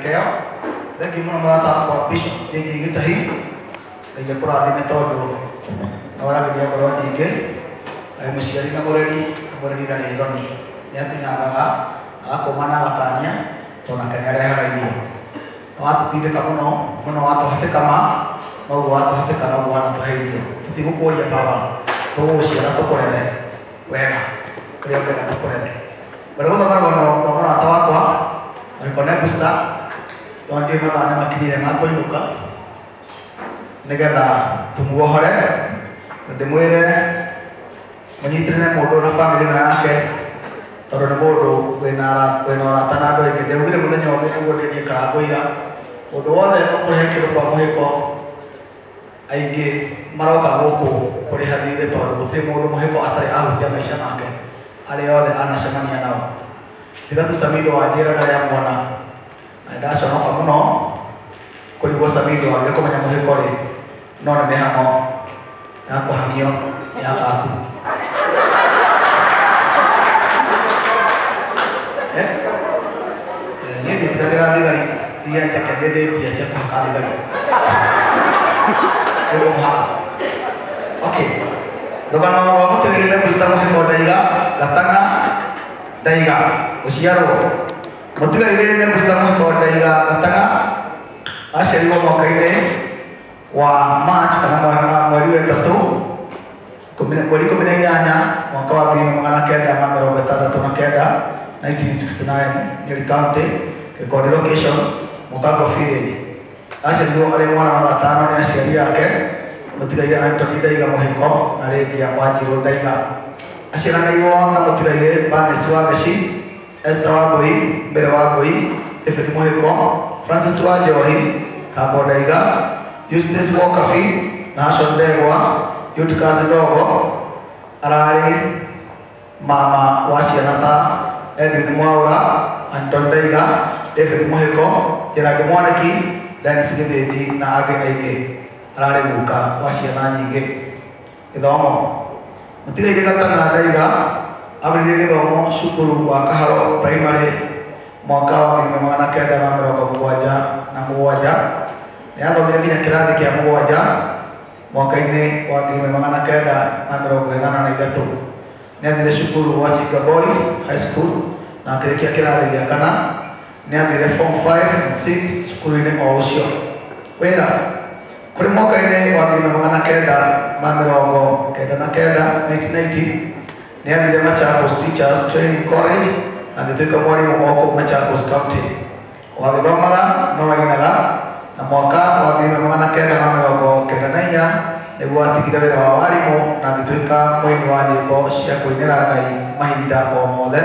Kĩo. Thengiũ mũno mũrata wakwa Bishop JJ Gĩtahi. Ngai akũrathime tondũ nĩ waragĩria ngoro nyingĩ. Wĩ mũciari na mũreri, na mũreri ndarĩ thoni. Nĩ akunyangaga, agakũma na agakania, tondũ nake nĩ arehaga irio. Nĩ watũtindĩka mũno, mũno watũhatĩka ma, noguo watũhatĩka noguo wanatũhe irio. Tũtigũkũria baba, tũgũgũciara tũkũrere wega ũrĩa ũngĩenda tũkũrere. Ngwenda gũthoma rũgano rwa mũrata wakwa, Mũhiko Nebusta, tondũ ndiũĩ mathaa nĩ makinyire ma kũinũka, nĩgetha tũmuohore na ndĩmwĩre mũnyitĩrĩre mũndũ na bamĩrĩ ĩno yake tondũ nĩ mũndũ wĩna wĩna ũrata na andũ aingĩ. Ndaugire mũthenya ũngĩ nĩguo ndĩrie Karangũira, mũndũ wothe ũkũrehe kĩndũ kwa mũhĩko aingĩ maroka gũkũ kũrĩha thirĩ tondũ gũtirĩ mũndũ mũhĩko atarĩ ahutia maica make arĩa othe anacemania nao. Tiga tu Samido wanjĩra ndarĩ amuona na nĩndaconoka mũno kũrigwo Samido agire kũmenya mũhĩko rĩ no nĩ mĩhang'o ya kũhang'io ya gaku. Eh? Eh, niĩ ndiĩtigagĩra thigari iria njeke niĩ ndĩ mbia cia kũhaka thigari nĩguo mũhaka. Okay, rũgano rwa mũtĩgĩrĩre Mr. Mũhĩko Ndaiga Gatang'a Ndaiga gũciarwo. Mũtigairĩ nĩ Mr. Mũhĩko Ndaiga Gatang'a aciarirwo mwaka-inĩ wa March kana mweri wa ĩtatũ mweri 18 mwaka wa 1969, 1969, Nyeri County, Gĩkondi location, Mũkango village. Aciarirwo arĩ mwana wa gatano nĩ aciari ake mũtigairĩ Anthony Ndaiga Mũhĩko na Lydia Wanjirũ Ndaiga. Aciaranĩirwo na mũtigairĩ Bernice Wangeci, Esther Wangũi, Mbere Wangũi, David Mũhĩko, Francis wa Njohi, Kambo Ndaiga, Eustace Wokabi, Nahashon Ndegwa, Eutychus Ndogo, ararĩ mama wa ciana ta Edwin Mwaũra, Anton Ndaiga, David Mũhĩko, Gerald Mwaniki, Dennis Gĩthĩnji na angĩ aingĩ. Ararĩ guka wa ciana nyingĩ. Gĩthomo. Mũtigairĩ Gatang'a Ndaiga ambĩrĩirie gĩthomo cukuru wa Kaharo Primary mwaka wa 1977. Nĩ athomire nginya kĩrathi kĩa mũgwanja mwaka-inĩ wa 1983. Nĩ athire cukuru wa Chinga Boys High School na akĩrĩkia kĩrathi gĩa kana. Nĩ athire form 5 and 6 cukuru-inĩ o ũcio. Wĩra. Kũrĩ mwaka-inĩ wa 1999, 1990, nĩ athire Machakos Teachers Training College na agĩtuĩka mwarimũ o kũu Machakos County. O agĩthomaga no ainaga, na mwaka wa 1994 nĩguo atigire wĩra wa warimũ na agĩtuĩka mũini wa nyĩmbo cia kũinĩra Ngai mahinda o mothe,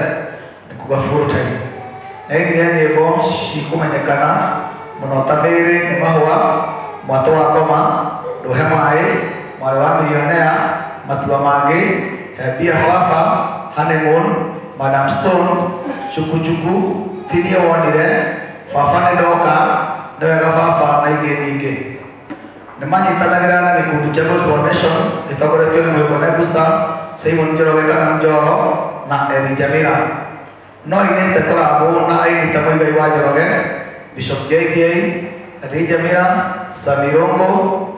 nĩ kuga full time. Nĩ ainire nyĩmbo cikũmenyekana mũno ta Mĩĩrĩ nĩ Mahũa, Mwatũ wa Ngoma, Ndũhe Maĩ, Mwarĩ wa Milionea, Matua Mangĩ, He Mbia Baba, Honeymoon, Madam Stone, Chuku Chuku, Ti Niĩ Wonire, Baba Nĩ Ndoka, Nĩ Wega Baba na ingĩ nyingĩ. Nĩ manyitanagĩra na gĩkundi kĩa Gospel Nation gĩtongoretio nĩ Mũhĩko Nebusta, Simon Njoroge kana Njoro na Elijah Mira. No ainĩte korabo na aini ta Mũigai wa Njoroge, Bishop JJ, Elijah Mira, Sami Rongo,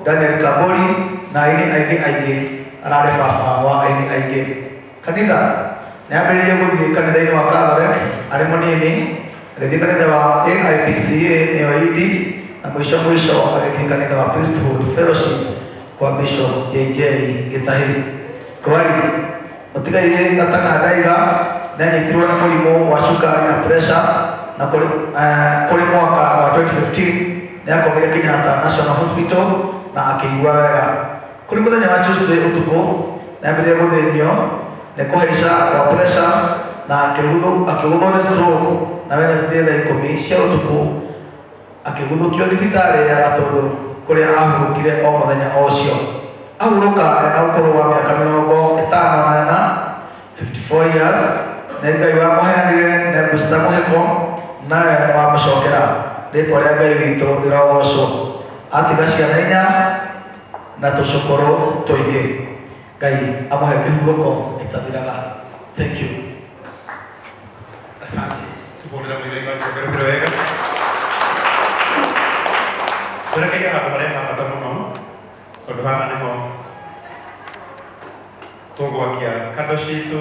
Daniel Kabori na aini aingĩ aingĩ. Ararĩ baba wa aini aingĩ. Kanitha. Nĩ ambĩrĩirie gũthiĩ kanitha-inĩ wa Catholic arĩ mũnini, agĩthiĩ kanitha wa AIPCA nĩyo ED, na mũico mũico agĩthiĩ kanitha wa Priesthood Fellowship kwa Bishop JJ Gĩtahi. Ndwari. Mũtigairĩ Gatang'a Ndaiga nĩ anyitirwo nĩ mũrimũ wa cukari na pressure na kũrĩ, kũrĩ mwaka wa 2015 nĩ akomire Kenyatta National Hospital na akĩigua wega. Kũrĩ mũthenya wa Tuesday ũtukũ, nĩ ambĩrĩria gũthĩnio nĩ kũhaica kwa pressure na akĩgũthwo nĩ stroke na Wednesday thaa 10 cia ũtukũ akĩguthũkio thibitarĩ ya Gatũndũ kũrĩa ahurũkire o mũthenya o ũcio. Ahurũka ena ũkũrũ wa mĩaka 54, 54 years, nĩ Ngai wamũheanire Nebusta Mũhĩko nawe wamũcokera. Rĩtwa rĩa Ngai witũ rĩrogocwo. Atiga ciana inya na tũcũkũrũ tũingĩ. Ngai amũhe kĩhurũko gĩtathiraga. Thank you. Asante. Tũhũrĩra Mũigai wa Njongero wega. Twerekeire handũ harĩa ha bata mũno, tondũ haha nĩho tũgwakia kando citũ.